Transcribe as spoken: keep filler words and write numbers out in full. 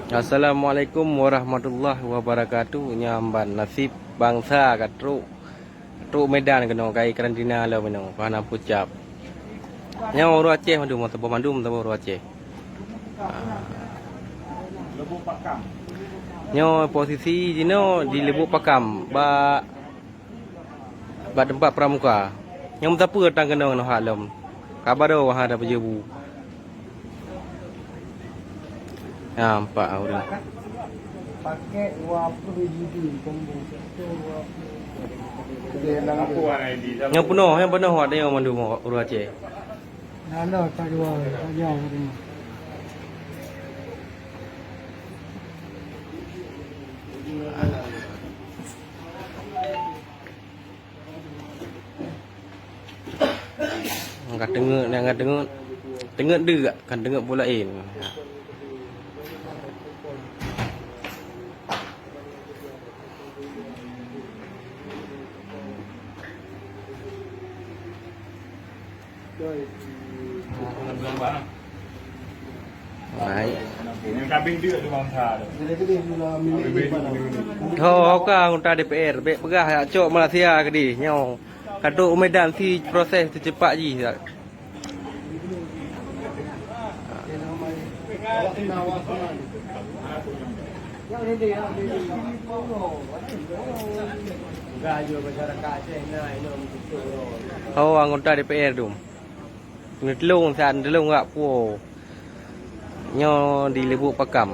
Assalamualaikum warahmatullahi wabarakatuh. Nyan ban nasib bansa ka trok, trok Medan keunoe, ka karantina lom inoe, ka hana pucap. Nyoe ureueng Aceh mandum, saboh mandum, saboh ureueng Aceh. Ah. Nyoe posisi jinoe di Lubuk Pakam, bak bak teumpat pramuka. Nyang meusapeue tan keunong ngon hak lom. Ka barô hana peujeubu. Nyan, empat ureueng. Paket dua puluh G B combo. Nyang peunoh, nyang peunoh awak tanyoe mandum ureueng Aceh. Lalu tak dua, tak jauh tadi. Ka teungeut, ka teungeut. Teungeut deuk, kan teungeut boh laén. Baik. Ho, ho ka anggota D P R, bèk peugah jak cok Malaysia keudeh nyoe. Ka trok u Medan si proses teucepat jih. Ho, anggota D P R tu. Neutulông, sa neutulông jak puwoe. Nyoe di Lubuk Pakam.